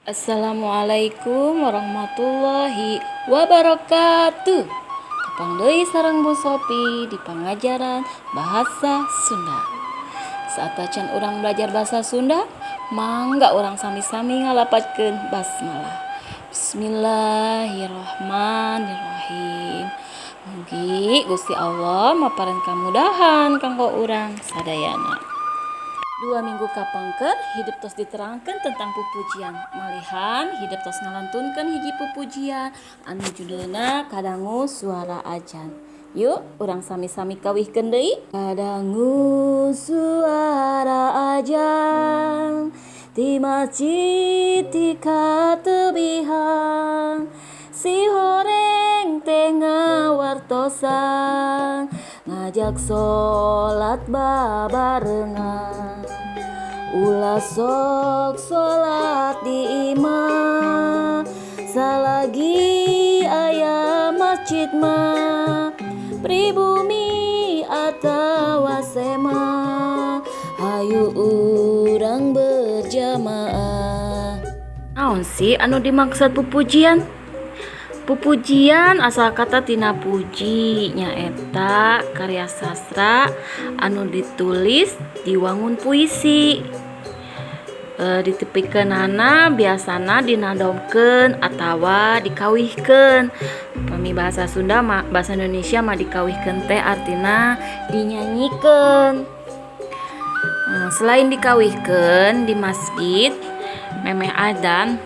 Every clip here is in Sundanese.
Assalamualaikum warahmatullahi wabarakatuh. Tepang deui sareng Bu Sopi di pangajaran bahasa Sunda. Saacan urang belajar bahasa Sunda, mangga urang sami-sami ngalapatkeun basmalah. Bismillahirrahmanirrahim. Mugi Gusti Allah maparin kamudahan kanggo urang sadayana. 2 minggu kapengker hidep tos diterangkan tentang pupujian. Malihan hidep tos ngalantunkeun hiji pupujian anu judulna Kadangu Suara Ajan. Yuk, urang sami-sami kawihkeun deui. Kadangu suara ajan di masjid di katebihan, si horeng teh ngawartosan ngajak salat babarengan. Ulah sok salat di imah salagi aya masjid mah, pribumi atawa sema, hayu urang berjamaah. Naon sih anu dimaksud pupujian? Pupujian asal kata tina puji, nyaeta karya sastra anu ditulis diwangun puisi, ditepikeunana biasana dinadomkeun atawa dikawihkeun. Pami bahasa Sunda mah, bahasa Indonesia mah dikawihkeun teh artina dinyanyikeun. Selain dikawihkeun di masjid memeh adan,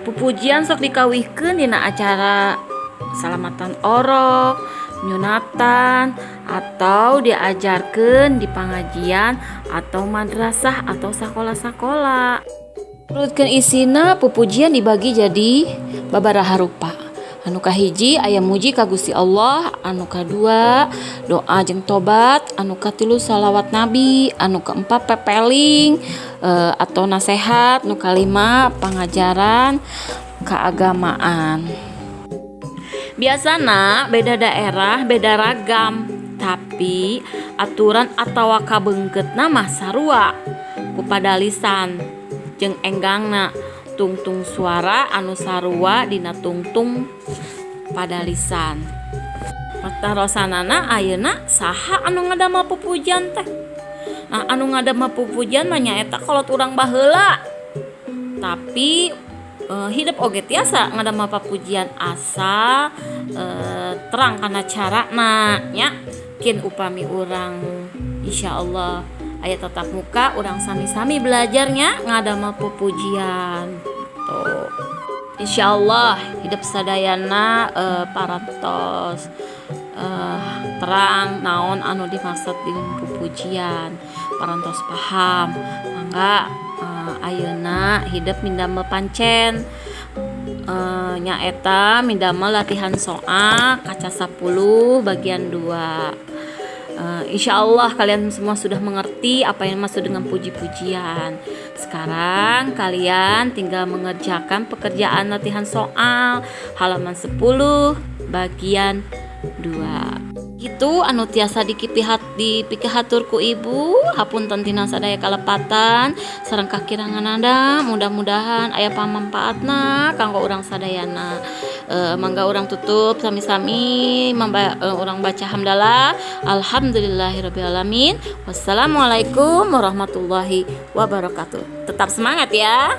pupujian sok dikawihkeun dina acara salamatan orok, nyunatan, atau diajarkeun di pangajian atau madrasah atau sakola-sakola. Turutkeun isina, pupujian dibagi jadi babaraha rupa. Anu kahiji aya muji ka Gusti Allah, anu kadua doa jeung tobat, anu katilu salawat nabi, anu keempat pepeling atau nasehat, nu kalima pangajaran keagamaan. Biasana beda daerah beda ragam, tapi aturan atawa kabeungkeutna mah sarua ku padalisan jeung enggangna tungtung suara anu sarua dina tungtung padalisan. Patarosanana, ayeuna saha anu ngadamel pupujian teh? Nah, anu ngadamel pupujian mah nyaeta kolot urang baheula. Tapi hidep oge tiasa ngadamel papujian asal terang kana carana nya. Kin upami urang insyaallah aya tatap muka, urang sami-sami belajarnya ngadamel pupujian tuh. Insyaallah hidep sadayana parantos terang naon anu dimaksud dengan pupujian, parantos paham. Mangga ayeuna hidep mindamel pancen, nyaeta mindamel latihan soal kaca 10 bagian 2. Insya Allah kalian semua sudah mengerti apa yang maksud dengan puji-pujian. Sekarang kalian tinggal mengerjakan pekerjaan latihan soal halaman 10 bagian 2. Itu anu tiasa dikipihat dipikahatur ku ibu. Hapunten tina sadaya kalepatan sareng kakiranganana. Mudah-mudahan aya pamanfaatna kanggo urang sadayana. Mangga urang tutup sami-sami urang baca hamdalah. Alhamdulillahirabbil alamin. Wassalamualaikum warahmatullahi wabarakatuh. Tetap semangat ya.